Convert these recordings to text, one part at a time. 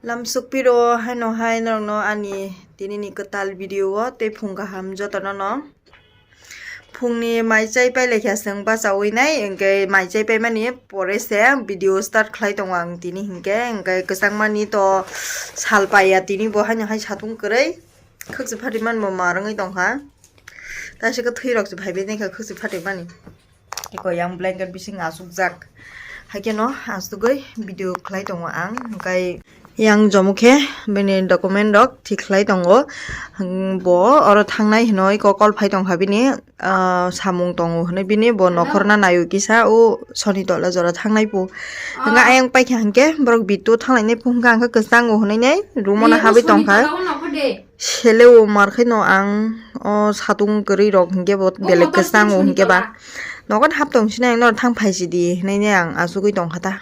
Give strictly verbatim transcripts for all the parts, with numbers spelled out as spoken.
Lamsukpiro haino hai norokno ani tinini kwtal video o tei phung kaham jotono no. Phungni mai chai pailai kha chwng bachaui nai, hwnkhe mai chai paimani pore se video start khlai tongo ang tini hinkhe, hwnkhe kwchangmani to sal paiya tini bo haino hai satung kwrwi khwkchwk phati manbo ma rwngwi tongkha. Taisike thwi rok se phaibai nai kha khwkchwk phatimani. Eko yang blanket bising asukjak. Haikhe no asugwi video khlai tongo ang. Hwnkhe yang jomo khe bini document rok thik khlai tongo. Bo oro thangnai hwnwi eko call phai tongkha bini, ah, samung tongo hwnwi bini bo nokhorna naio kisa o soni tola jora thangnai pu. Hwnka ayang paikha hinkhe borok bitu thanglainai pu hwnka ang khe kwchango hwnwi nai room o no habwi tongkha. Sele o mar khe no ang o satung kwrwi rok hinkhe bo belek kwchang o hinkhe ba nogo hap tong sini ang no thang phai sidi hinui ang asugui tong kha ta.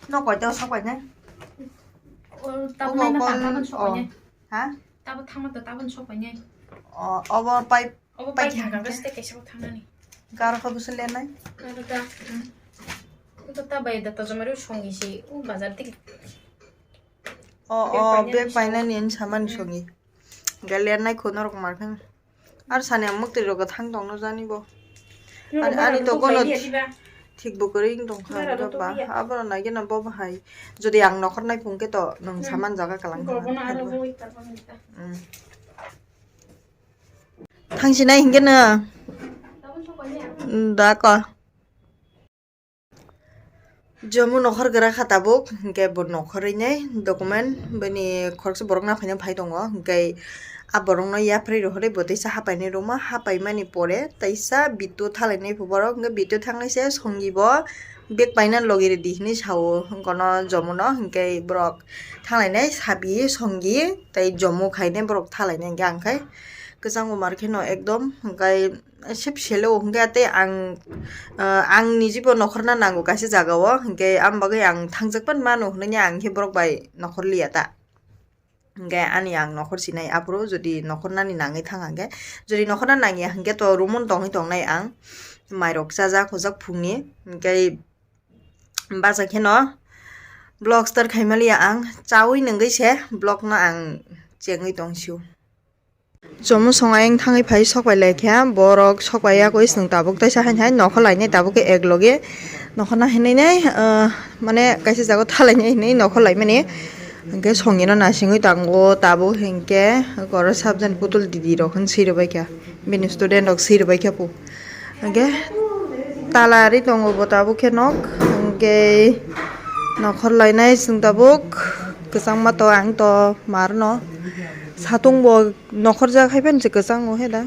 No koi ta sok pai nai. Tabuk thangma to tabuk sok pai nai. Ha? Tabuk thangma to tabuk sok pai nai. O obo pai. Obo pai thangma to kaisa bo thangnani. Karo kho bwswk lenai? Karo ta. Ito ta bai da to jomari songi si u bazar tiki. O o bag painani ani saman songi. Ga lernai kho norok mar khe. Ar sani ang mwktwi rok thang tong no jani bo. Ani to gono thik bo kwrwi wng tong kha ba. Aboro nai geno bo bahai. Jodi ang nokhor nai phung khe to nwng saman jaga kalang. Thang sinai hinkhe no. Da ko. Jomo nokhor gra kha tabuk, hinkhe bo nokhorwi nai document bini khoroksa borok naphaina phai tongo, hinkhe a borokno yapharwi rohorwi bo teisa hapainai rwma, hapaimani pore teisa bitu thalainai phu borok, hinkhe bitu thangnai se songi bo bag paina logi rwdi hinui sao, hinkheno jomono hinkhe borok thanglainai sabi songi tei jomo khainai borok thalainai hinkhe ang khai kwchango mar kheno ekdom hinkhe. Sep sele o hwnkhe tei ang, ah, ang nijibo nokhorna nango kaisa jaga o, hwnkhe aboni bagwi ang thangjak pan mano hwnwi ang khe borok bai nokhor liya ta. Hwnkhe ani ang nokhor sinai aphuru jodi nokhornani nangwi thang hwnkhe, jodi nokhorna nangya hwnkhe to room o tongwi tongnai ang, mairok chajak hojak phungni, hwnkhe bacha kheno vlog start khaimaliya ang, chaui nungwi se vlog no ang chengwi tongsio. Chomosong ayang thangwi phai sok pai lai kha, borok sok pai yakwi chwng tabuk teisa haini hai nokhor lainai tabuk khe ek loge nokhorna hinwi nai, ah, mane kaisa jaga o thalainai hinwi nokhor laimani. Hwnkhe songino naisingwi tango tabuk hinkhe oro sabjani putul didi rok hinwi swi rwbaikha, bini student rok swi rwbaikha pu. Hwnkhe tala ri tongo bo tabuk khe nok, hwnkhe nokhor lainai chwng tabuk kwchangma to ang to marno satung bo. Nokhorjak hai phano se kwchango he da.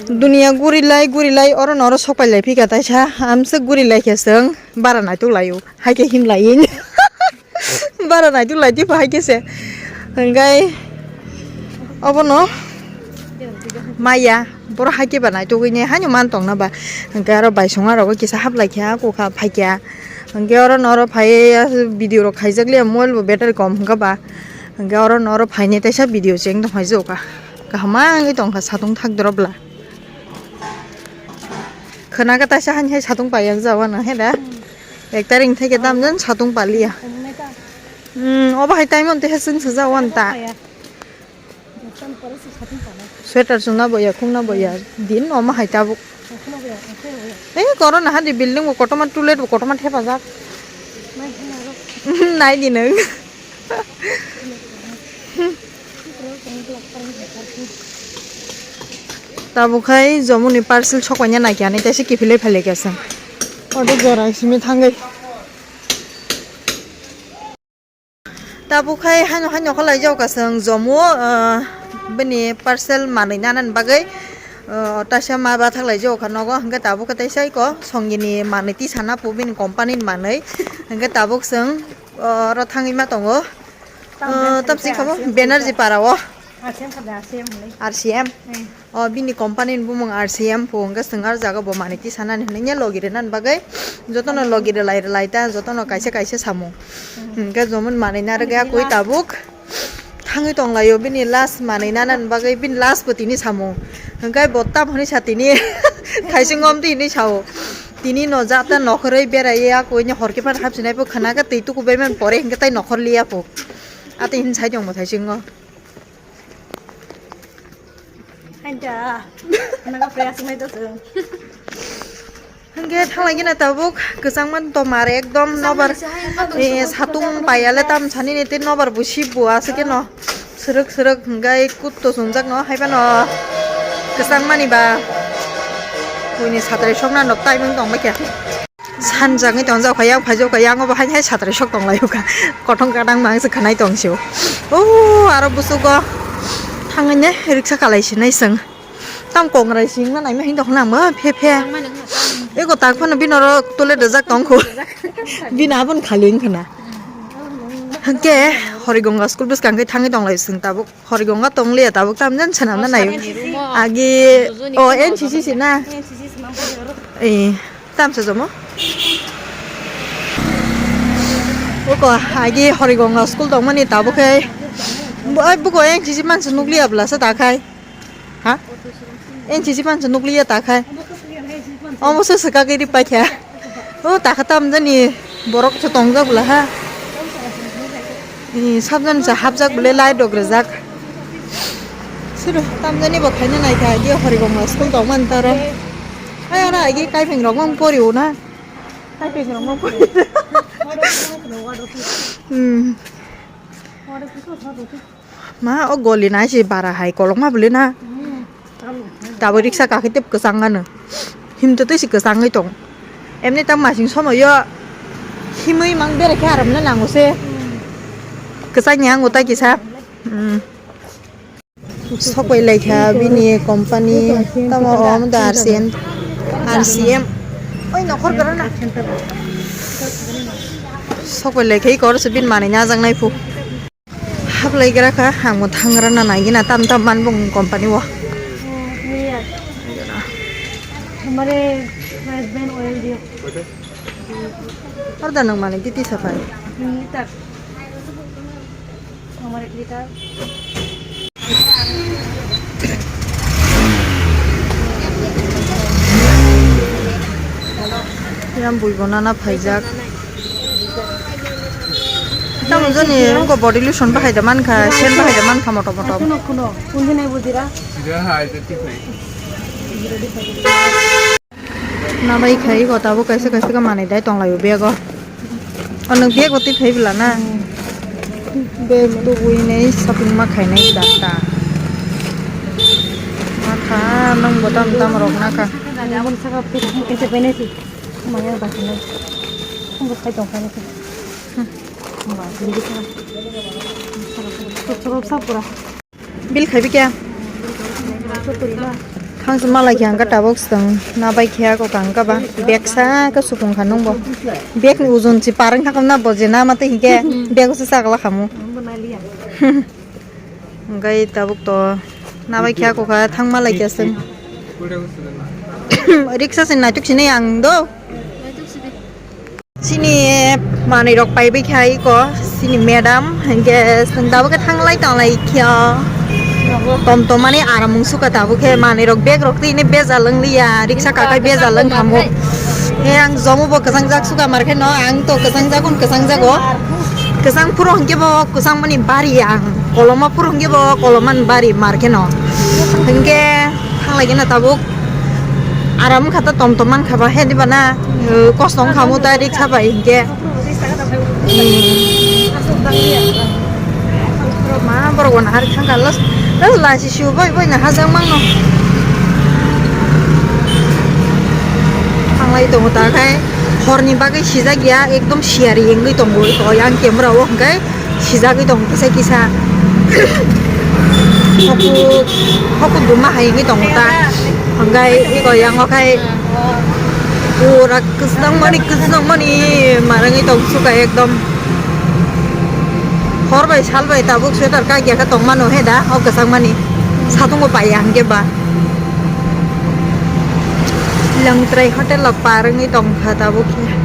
Dunia guri lai guri lai oro no oro sok pai lai phika taisa amswk guri lai khe chwng bara naituk lai o hai khe him lai o bara naituk lai twi hai khe se hwnkhe obono maya borok hai khe ba naitugwi ne haino man tongna ba hwnkhe aro bai songma rogo kisa hap lai kha kok ha phai kha. Hwnkhe oro no oro phai video rok khaijak liya mobile bo battery kom hwnkha ba. Hwnkhe oro no oro phainai teisa video cheng tong phai jokha. Kaham wngwi tongkha satung thak drop bla. Khwna khe teisa hani hai satung pai yang jao ano he da. Ek tarik theke dam jan satung paliya. Hmm, obo hai time on teha sung sajak wan ta. Sweater chumna boya, khumna boya, din omo hai tabuk. Ei, corona hadi building bo kotorma, toilet bo kotorma thepajak. Nai di nwng. Tabuk hai jomoni parcel sokoina naikhe ani teisa kiphilwi phailai khe chwng. Oro jora simi thangwi. Tabuk hai haino haino khe laijak kha chwng jomo, ah, bini parcel manwi nanani bagwi, ah, taisa ma bathak laijak kha nogo, hwnkhe tabuk khe taisa eko songini manwi tisana pu bini company ni manwi, hwnkhe tabuk chwng, ah, oro thangwi ma tongo. Ah, tamsi khabo Benerji para o. R C M. O bini company ni bumung R C M pu hwnkhe chwng ah jaga bo manwi tisanani hinwi logi rwnani bagwi jotono logi rwlai rwlai ta jotono kaisa kaisa samung hwnkhe jomon manwi narwkya koi tabuk thangwi tonglaio bini last manwi nanani bagwi bini last bo tini samung hwnkhe bo tamo hinwi sa tini Thaisingo amtwi hinwi sao. Tini no jata nokhorwi beraiya koini hor khe phano hapsinai bo khana khe twi tukubai man pore hinkhe tai nokhor liya pho. Ate hin sai tongbo thaisingo. Haida. Naga prayas mai to sung. Hingke thanglai gina tabuk kwchangma tomar ekdom nobar, eh, satung payale tam sani ni tin nobar bo sip bo aswk keno srwk srwk hingke kutto chumjak no haiphano kwchangmani ba buini satrai sokna no timing tong baikha. Sanjagwi tongjak kha yang phaijak kha yang bo hai hai satrai sok tong lai kha kothong kadang mang se khanai tong sio. O aro busugo thangwi ne riksa kalai sinai seng. Tam kongrai singna naima hin dokhna mo phe phe. Ego tak phano bini oro tole dajak tong kho. Bini abon khali wngkha na. Hwnkhe Horigonga school bwskang khe thangwi tong lai sing tabuk. Horigonga tong liya tabuk tam jan sanam na nayo. Agi o N C C si na. Eh, tam sa jomo. Oko agi Horigonga school tong mani tabuk khe. Bo ai buko N C C man se nukliya bla sa ta khai. Ha? N C C pan se nukliya ta khai. Omo se swkagwi ri paikha. O ta kha tam jani borok se tongjak bwla ha. Ni sab jani se hapjak bwle light rok rijak. Suru tam jani bo khaina naikha, ye Horigonga school tong man taro. Ai ora agi kaipeng rok mang pori o na. Kaipeng rok mang pori. Hmm. Ma o goli nai se bara hai kolokma bwle na. Tabuk riksa kakhe tei kwchang ano. Himtwi twi se kwchangwi tong. Emni ta masing somoyo himwi mang bere khe aram le nango se. Kwchangni ango ta kisa. Hmm. Sok bai lai kha bini company tamo om da R C M. R C M. Oi nokhor gara na. Sok bai lai kha i kor se bin manwi na jang nai phu. Hablai gra kha, ang bo thangra na nai gina tam tam man bung company o. हमारे husband oil दियो। Ar da nang mani titi sapai. तीन लीटर। हमारे एक litre. Yang bui bo nana phaijak. Tamo jani wngkha body lotion bahai da mankha, sen bahai da mankha motom motom. Kuno, kuno, kuno nai bujira. Nabai khai go tabuk kaisa kaisa khe manwi dai tonglaio bag o. O nwng bag o twi phai bwla na? Bag tubui nai shopping ma khainai da ta. Ma kha nwng bo tam tam rok na kha. Maya ba khanai. Bo khai tong kha. Hmm. Ba, hindi ka. Sa pura. Bil khai bikya. Thang se malai khe ang ka tabuk swtang na bai khe ako kang ka ba bag sa ka supung kha nung bo bag ni uzun si parang thakam na bo je na mate hingke bag se sagla khamu. Hingkai tabuk to na bai khe ako kha thang malai khe swtang riksa se naituk sinai ang do. Chini manwi rok paibai kha iko chini madam, hinkhe chwng tabuk khe thanglai tonglai kha. Tom tom mani aram wng sukha tabuk khe manwi rok bag rok tini bejal wng liya, riksa kakhai bejal wng thamo. He ang jomo bo kwchang jak sukha mar khe no, ang to kwchang jak un kwchang jago. Kwchang phuru hinkhe bo kwchang mani bari ang, koloma phuru hinkhe bo koloma ni bari mar khe no. Hinkhe thanglai khe no tabuk. Aram kha ta tom tom man kha ba he diba na, eh, kosto wng kha mu ta riksa bai hinkhe. Hmm. Ma borok bo nahar thang kha los, los lachi sio boi boi nahar jak mang no. Thanglai tongo ta khai horni bagwi sijak ya ekdom siyari wngwi tongo o yang camera o hwnkhe. Sijagwi tongo kisa kisa. Hoku, hoku duma hai wngwi tongo ta. Hwnkhe iko yango khai pura kwchwng mani, kwchwng mani marwngwi tong suka ekdom. Hor bai sal bai tabuk sweater kagya khe tong mano he da, o kwchang mani. Satung bo pai ya hwnkhe ba. Longtrai hotel rok par wngwi tong kha tabuk khe.